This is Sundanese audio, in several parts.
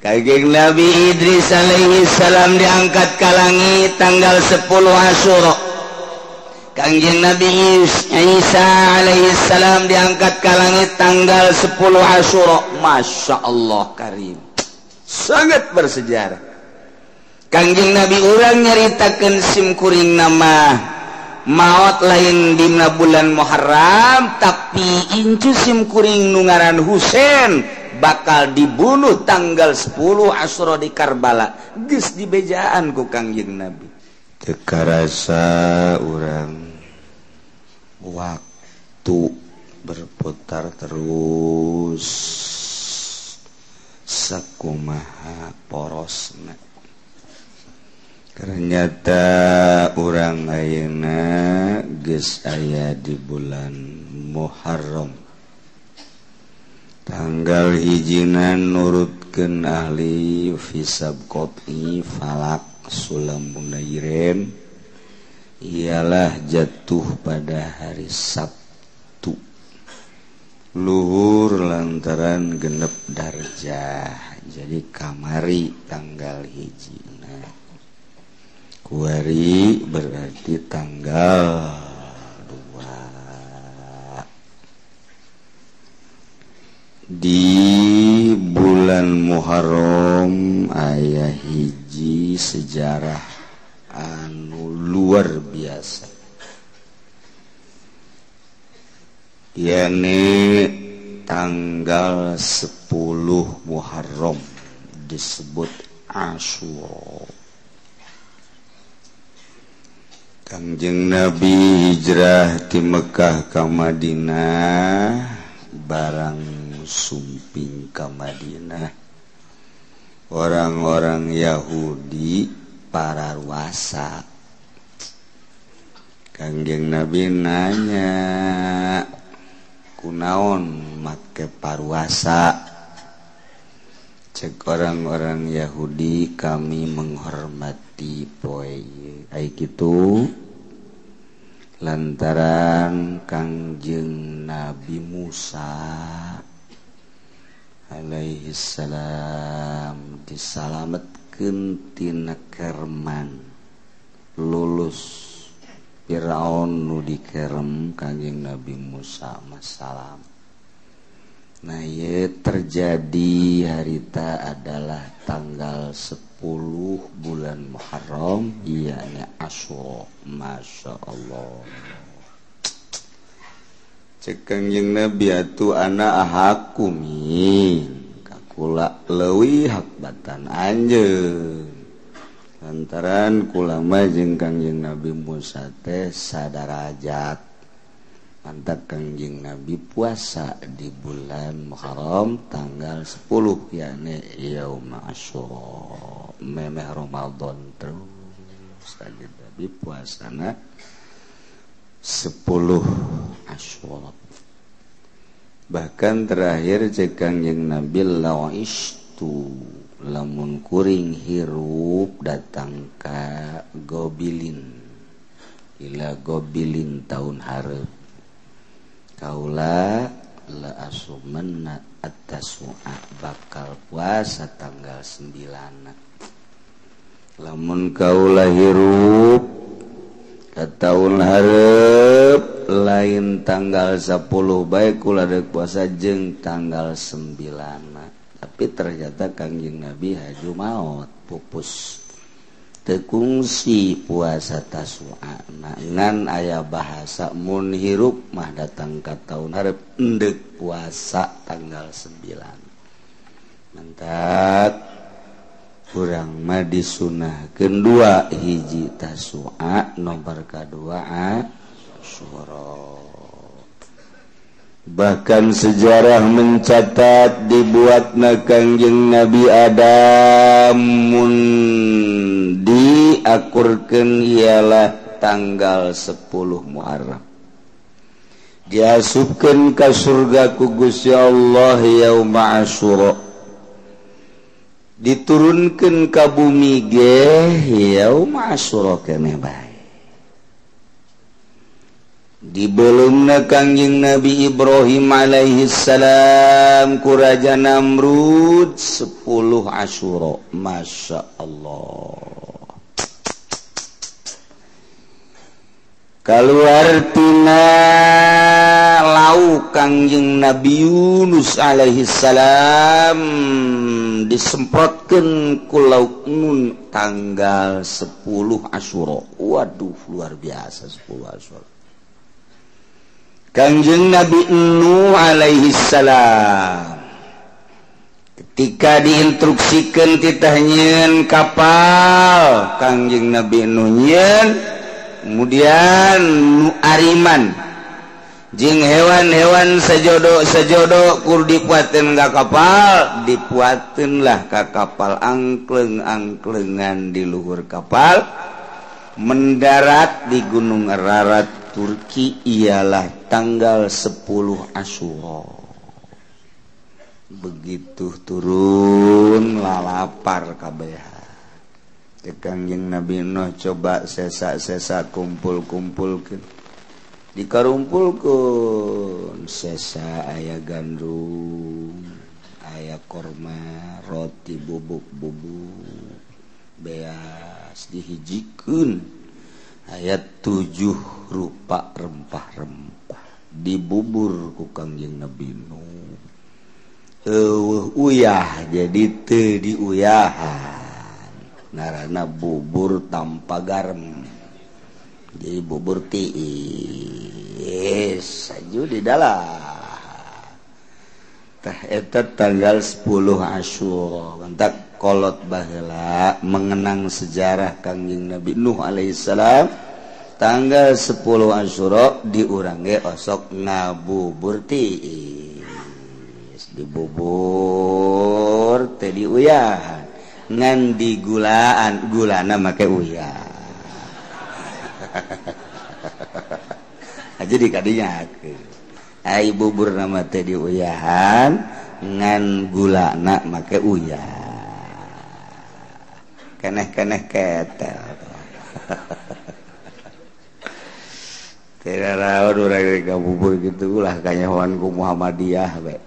Kangjeng Nabi Idris alaihi salam diangkat ka langit tanggal 10 Asyura. Kangjeng Nabi Isa alaihi salam diangkat ka langit tanggal 10 Asyura. Masya Allah karim, sangat bersejarah. Kangjeng Nabi urang nyaritakeun simkuring nama maot lain dina bulan Muharram, tapi incu simkuring nu ngaran Husain bakal dibunuh tanggal 10 Asyura di Karbala. Geus dibejaan ku Kangjeng Nabi. Teu karasa urang waktu berputar terus sakumaha porosna. Ternyata urang ayeuna geus aya di bulan Muharram. Tanggal hijina nurutkeun ahli hisab qot'i falak sulam munairen ialah jatuh pada hari Sabtu luhur lantaran genep darjah. Jadi kamari tanggal hijina, kuari berarti tanggal 2. Di bulan Muharram aya hiji sejarah anu luar biasa, yakni tanggal 10 Muharram disebut Asyura. Kangjeng Nabi hijrah ti Mekah ka Madinah, barang sumping ka Madinah orang-orang Yahudi pararuasa. Kangjeng Nabi nanya, kunaon make paruasa? Cek orang-orang Yahudi, kami menghormati poe ai kitu lantaran Kangjeng Nabi Musa alaihi salam disalametkeun tina kerman, lulus Firaun nu dikerem Kangjeng Nabi Musa masalam. Nah, ye terjadi harita adalah tanggal 10 bulan Muharram, ianya Asyura. Masya Allah. Cek Kangjeng Nabi atuh ana ahakumin kakula leuwih hak batan anjeun. Lantaran kula mah jeung Kangjeng Nabi Musa teh sadarajat. Mantap Kangjeng Nabi puasa di bulan Muharram tanggal 10 yakni yaum Asyura, memeh Ramadan terus Kangjeng Nabi puasana 10 Asyura. Bahkan terakhir cek Kangjeng Nabi la'istu lamun kuring hirup datang ka Gobilin, ila Gobilin tahun hareup kaula la asumanna at-tasu'a bakal puasa tanggal 9. Lamun kaula hirup ka taun hareup lain tanggal 10 bae kula deuk puasa jeung tanggal 9. Tapi ternyata Kangjeng Nabi haju maot pupus tekungsi puasa Tasu'a. Ngan aya bahasa mun hirup mah datang ka taun hareup endek puasa tanggal 9. Mantap kurang mah disunahkeun dua hiji Tasu'a nomor kadua Asyura. Bahkan sejarah mencatat dibuatna Kangjeng Nabi Adam mun diakurkeun ialah tanggal 10 Muharram. Diasupkeun ka surga ku Gusti Allah yauma Asyura. Diturunkeun ka bumi ge yauma Asyura keneh bae. Dibelumna Kangjeng Nabi Ibrahim alaihi salam ku Raja Namrud 10 Asyura. Masya Allah. Kaluar tina lauk Kangjeng Nabi Yunus alaihi salam disemprotkeun ku lauk Nun tanggal 10 Asyura. Waduh, luar biasa 10 Asyura. Kangjeng Nabi Nuh alaihi salam ketika diinstruksikan titah nyieun kapal, Kangjeng Nabi Nuh nyieun, kemudian nu ariman jeung hewan-hewan sejodo-sejodo kur dipuateun ka kapal, dipuateun lah ka kapal angkleng-angklengan di luhur kapal, mendarat di Gunung Ararat Turki ialah tanggal 10 Asyura. Begitu turun lalapar kabeh. Kangjeng Nabi Nuh coba sesa-sesa kumpul-kumpulkeun. Dikarumpulkeun sesa aya gandum, aya korma, roti bubuk-bubuk, beas dihijikeun. Ayat 7 rupa rempah-rempah dibubur ku Kangjeng Nabi Nuh. Eueuh uyah jadi teu diuyahan. Ngaranna bubur tanpa garam. Jadi bubur tiis aju di dalam. Tah eta tanggal 10 Asyura. Mantak kolot baheula mengenang sejarah Kangjeng Nabi Nuh alaihissalam tanggal 10 Asyura di urang ge osok ngabubur tiis, dibubur teh diuyahan ngan digulaan, gulana make uyah. Aja dikadinyakeun ai bubur nama teh diuyahan ngan gulana make uyah. Keneh-keneh ketel. Tidak rawan urang ngabubur gitu ulah kanyahoan ku Muhammadiyah we.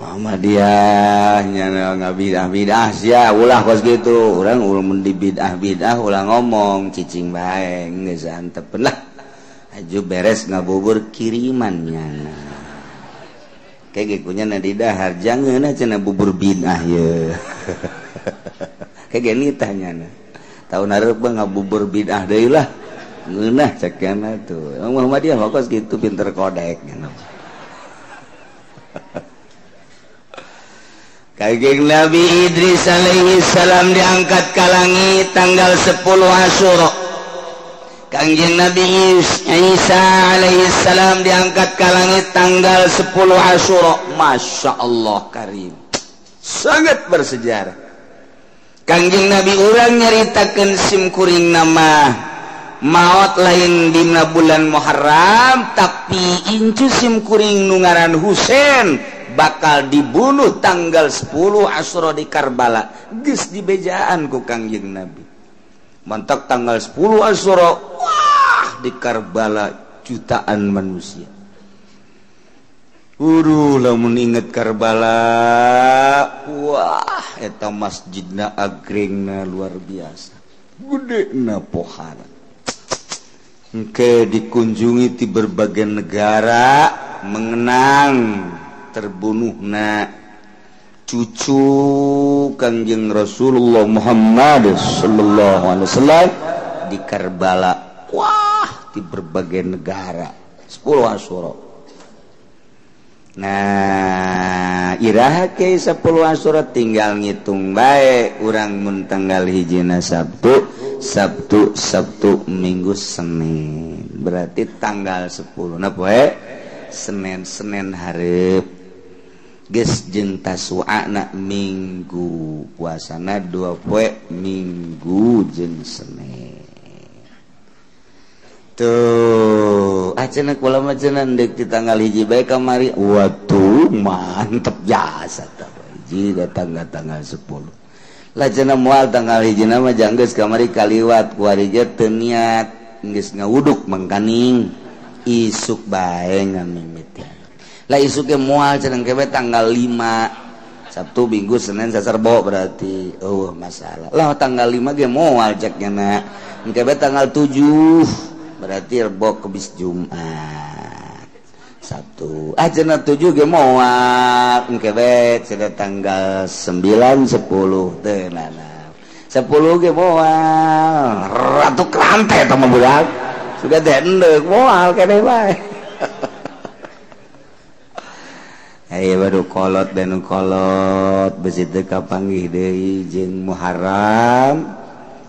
Muhammadiyah nya ngabidah-bidah sia ulah kos kitu. Urang mun di bidah-bidah ulah ngomong cicing bae geus antepeun lah. Aju beres ngabubur kiriman nya. Kayak kunya na di dahar jangan cenah bubur bidah ye. Kayak gini tanya na. Tahun hareup ngabubur bidah deui lah. Ngeunah cekana tuh. Muhammadiyah kos gitu pinter kodek nya. Kangjeng Nabi Idris alaihi salam diangkat ke langit tanggal 10 Asyura. Kangjeng Nabi Isa alaihi salam diangkat ke langit tanggal 10 Asyura. Masya Allah karim, sangat bersejarah. Kangjeng Nabi urang nyaritakeun simkuring nama maot lain dina bulan Muharram, tapi incu simkuring nu ngaran Husain bakal dibunuh tanggal 10 Asyura di Karbala. Geus dibejaan ku Kangjeng Nabi. Mantak tanggal 10 Asyura, wah di Karbala jutaan manusia. Uduh lamun inget Karbala, wah eta masjidna agrengna luar biasa. Gedena pohara. Engke dikunjungi di berbagai negara mengenang terbunuhna cucu Kangjeng Rasulullah Muhammad sallallahu alaihi wasallam di Karbala. Wah, di berbagai negara 10 Asyura. Nah, iraha ke 10 Asyura tinggal ngitung bae urang mun tanggal hijina Sabtu, Sabtu, Sabtu, Minggu, Senin. Berarti tanggal 10 na poe Senin, Senin hareup. Geus jeung Tasu'ana Minggu, puasana 2 poe Minggu jeung Senin. Tuh, cenah kula mah cenah deuk di tanggal hiji bae kamari. Waduh, mantep jasa tah hiji datang tanggal 10. Lah cenah moal tanggal hiji mah janggeus kamari kaliwat kuari ge teu niat Geus ngawuduk mangkaning isuk bae ngamimiti. Lah isuk ge moal cenah kewe tanggal 5 Sabtu Minggu Senin Selasa Rebo berarti oh masalah. Lah tanggal 5 ge moal cek nya engke tanggal 7 berarti Rebo Kemis Jumat. Sabtu ah cenah 7 ge moal engke bae cenah tanggal 9 10 teu nana. 10 ge moal ratu krante eta mah budak. Sudah teh endek moal keneh bae. Ayo baru kolot dan kolot besi teu kapanggih deui jeung Muharram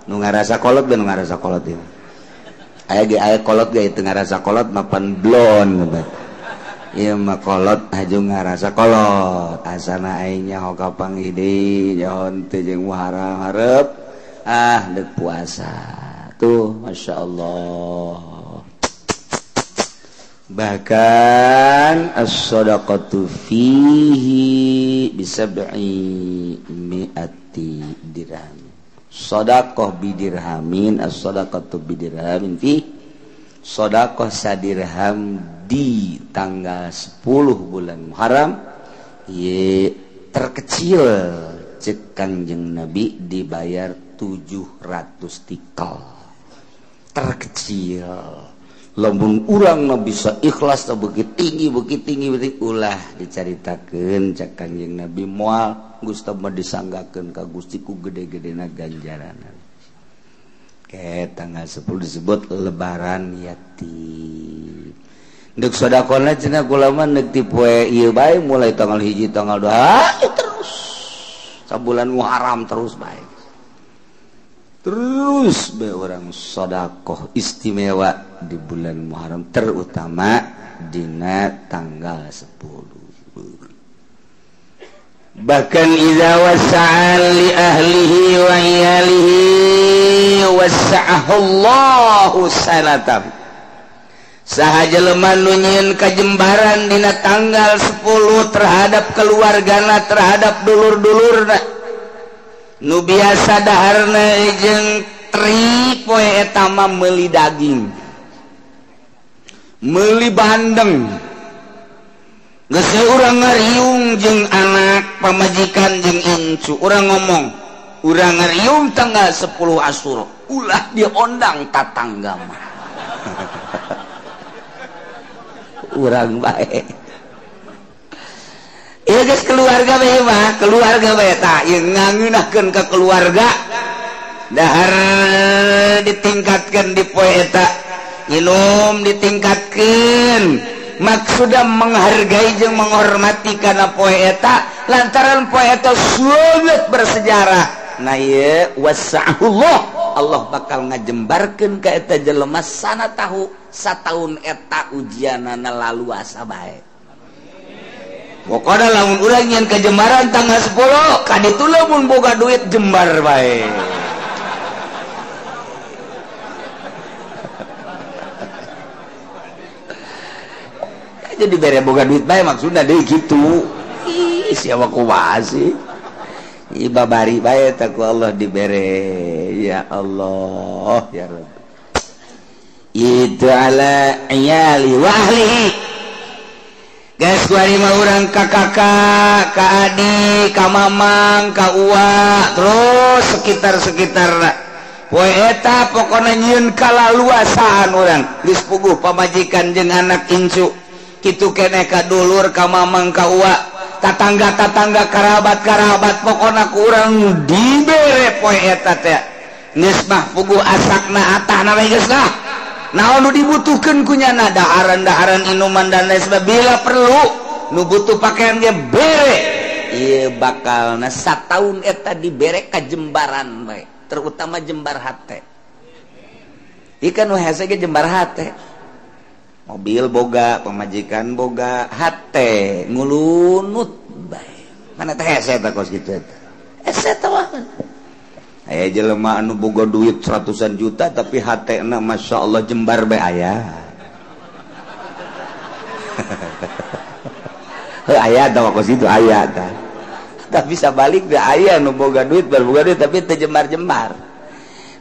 nu ngarasa kolot dan nu ngarasa kolot ieu. Aya ge aya kolot ge teu ngarasa kolot mapan blon ieu mah kolot haju ngarasa kolot asana aing nyaho kapanggih deui nyaho teu jeung Muharram hareup ah deuk puasa tuh masyaallah. Bahkan as-sadaqatu fihi bisab'i mi'ati dirham. Sadaqah bidirhamin, as-sadaqatu bidirhamin fi sadaqah sadirham di tanggal 10 bulan Muharram ye terkecil cek Kangjeng Nabi dibayar 700 tikal. Terkecil. Lamun urang na bisa ikhlas begitu tinggi begitu ulah dicaritakeun cek Kangjeng Nabi moal Gusti mah disanggakeun ka Gusti ku gede-gedena ganjaranan. Ke tanggal 10 disebut lebaran yatim. Deuk sedekahna cenah kula mah neuk ti poe ieu bae mulai tanggal 1 tanggal 2 terus sabulan Muharram terus bae. Terus be orang sedekah istimewa di bulan Muharram terutama dina tanggal 10. Bahkan idza wasa'a li ahlihi wa iyalihi wasa'ahu Allahu sanatam. Saha jelema nu nyieun kajembaran dina tanggal 10 terhadap keluargana terhadap dulur-dulurna nu biasa daharna jeung tri poe eta mah meuli daging meuli bandeng geus urang ngariung jeung anak pamajikan jeung incu urang ngomong urang ngariung tanggal 10 Asyura ulah diondang tatangga mah urang bae. Ieu geus keluarga bae mah, keluarga bae tah ieu ngangeunahkeun ka keluarga dahar ditingkatkeun di poe eta, minum ditingkatkeun, maksudna menghargai jeung menghormati kana poe eta lantaran poe eta sangat bersejarah. Nah ieu wasa'ahullah, Allah bakal ngajembarkeun ka eta jelema sana tahu sataun eta ujianana laluasa bae. Pokoknya lamun urang nyeun kajembaran tanggal 10 kaditu lamun boga duit jembar bae. Jadi bere boga duit bae maksudna deui kitu. Ih siapa kumaha sih? Ih babari bae tah ku Allah dibere. Ya Allah ya Rabb. Itu ala iyali wa ahlihi. Guys, kuari mah urang ka kakak, ka adik, ka mamang, ka uwa, terus sekitar-sekitar. Poe eta pokona nyieun kalaluasaan urang. Geus puguh pamajikan jeung anak incu. Kitu keneh ka dulur, ka mamang, ka uwa, tatangga-tatangga, karabat-karabat pokona ku urang dibere poe eta teh. Geus mah puguh asakna atahna we geus lah. Naon nu dibutuhkeun ku nyana daharan-daharan inuman dan lain sebagainya bila perlu nu butuh pakaian ge bere ieu bakalna sataun eta dibere kajembaran bae terutama jembar hate ieu kan nu hese ge jembar hate mobil boga pamajikan boga hate ngulunut bae mana teh hese eta kos kitu eta hese teh mah. Aya jelema anu boga duit ratusan juta tapi hatena Masya Allah jembar bae aya. Heuh aya tah kos kitu aya tah. Tapi sabalik da aya nu boga duit berboga duit tapi teu jembar-jembar.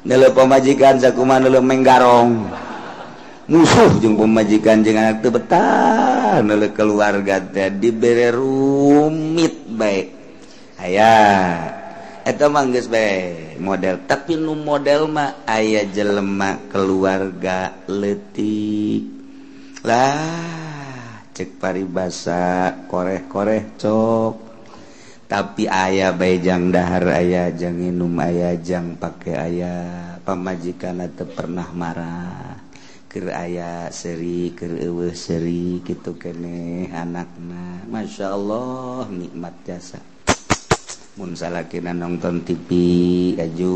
Neuleuh pamajikan sakumaha neuleuh menggarong. Musuh jeung pamajikan jeung anak teu betah neuleuh keluarga teh dibere rumit bae. Aya eta mah geus bae model, tapi nu model mah aya jelema keluarga leutik. Lah cek paribasa koreh-koreh cok. Tapi aya bae jang dahar aya jang nginum aya jang pake aya pamajikan teu pernah marah. Keur aya seuri keur eueuh seuri kitu keneh anakna. Masya Allah nikmat jasa. Mun salakina nonton TV aju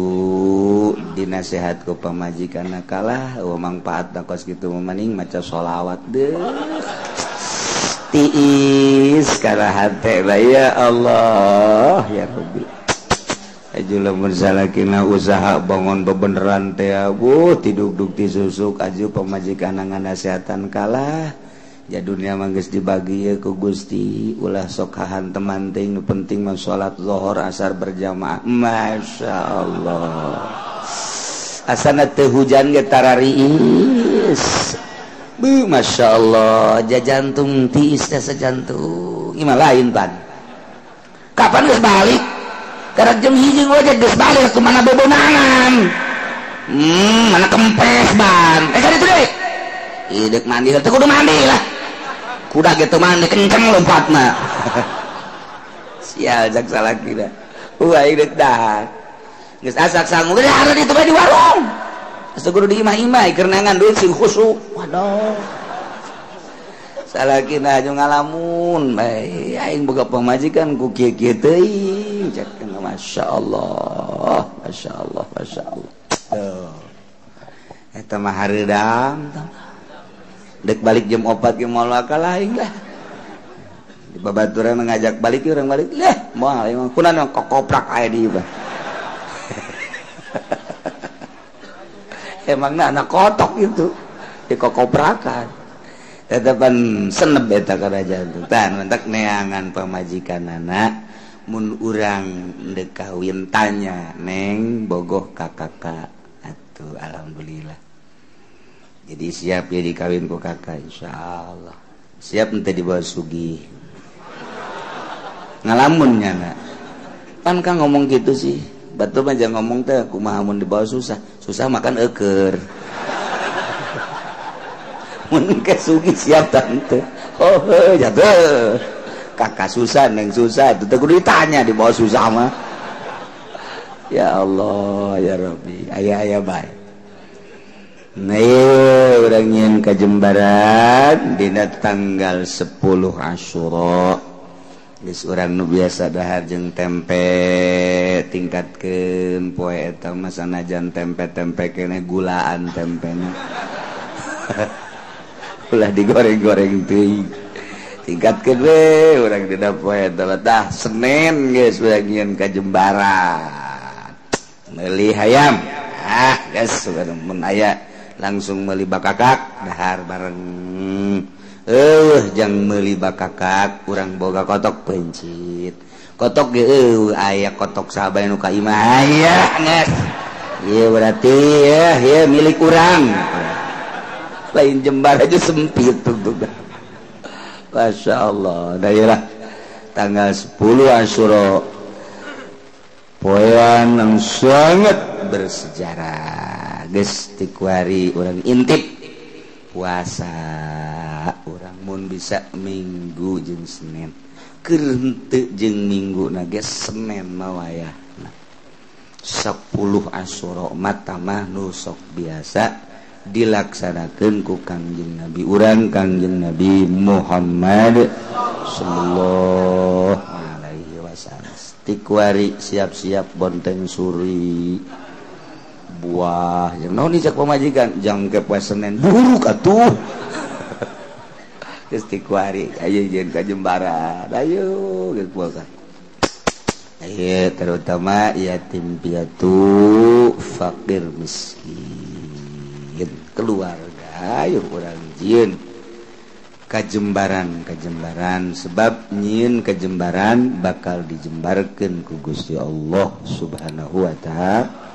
dinasehat ku pamajikanna kalah eueuh mangpaatna kos kitu mah maning maca sholawat deuh. Tiis kana hate lah ya Allah ya Rabbi. Aju lamun salakina usaha bangun bebeneran teh abuh tidugdug ti susuk aju pamajikanna nganasehatan kalah. Ya dunia mah geus dibagi ye ku Gusti ulah sok hahanteman teuing nu penting mah salat zuhur asar berjamaah. Masya Allah. Asana teu hujan ge tarariis. Beuh Masya Allah jajantung tiis teh sajantung. Ieu mah lain pan. Kapan geus balik? Karek jam 1 ngojek geus balik kumaha bebonangan. Mana kempes ban. Kan itu deui. Ih deuk mandi teu kudu mandi lah. Kuda gitu mandi kenceng lompatna. Sial jak salakina. Wah deuk dahar. Geus asak sangu geus dahar ditu bae di warung. Asa kudu di imah-imah keur neangan duit sing khusuk. Waduh. Salakina aju ngalamun bae aing boga pamajikan ku kieu-kieu teuing. Cek Masya Allah, Masya Allah, Masya Allah. Tuh. Eta mah hareudang. Dek balik jam 4 ge moal kalah aing lah. Di babaturan mengajak balik urang balik lah moal emang kunaon kokoprak aya di ieu. Emangna anak kotok itu di kokoprakan. Tetepan seneb eta kana jantung. Tah mentak neangan pamajikanana mun urang deuk kawin tanya neng bogoh ka kakak atuh alhamdulillah. Jadi siap ya dikawin ku kakak insyaallah. Siap ente dibawa sugih. Ngalamun nya na. Pan kang ngomong gitu sih. Batu mah jangan ngomong teh kumaha mun dibawa susah. Susah makan eueur. Mun ke sugih siap tante. Oh heuh jatuh. Kakak susah neng susah itu teh kudu ditanya dibawa susah mah. Ya Allah ya Rabbi. Aya-aya bae. Nah, urang nyieun kajembaran dina tanggal 10 Asyura. Geus urang nu biasa dahar jeung tempe tingkatkeun poe eta mah sanajan tempe-tempe keneh gulaan tempena. Ulah digoreng-goreng teuing. Tingkatkeun we urang dina poe eta tah Senin geus urang nyieun kajembaran. Meuli hayam. Ah, geus mun aya langsung meuli bakakak dahar bareng. Jang meuli bakakak urang boga kotok pencit. Kotok ge eueuh aya kotok sahabat nu ka imah aya geus. Ieu berarti ya ieu milik urang. Lain jembar aja sempit tuh. Masya Allah. Daerah tanggal 10 Asyura poean yang sangat bersejarah. Geus tikuari urang intip puasa urang mun bisa minggu jeung Senin keur henteu jeung minggu na ge Senin mah wayahna 10 Asyura mah nu sok biasa dilaksanakeun ku Kangjeng Nabi urang Kangjeng Nabi Muhammad sallallahu alaihi wasallam. Tikuari siap-siap bonteng suri buah yang naon cak pamajikan jang ke poe Senin buruk atuh. Geus tikuari ayo jeung ka Jembaran ayo geus puasa. Ayo terutama yatim piatu fakir miskin keluarga ayo urang jieun kajembaran kajembaran sebab nyieun kajembaran bakal dijembarkeun ku Gusti Allah Subhanahu wa taala.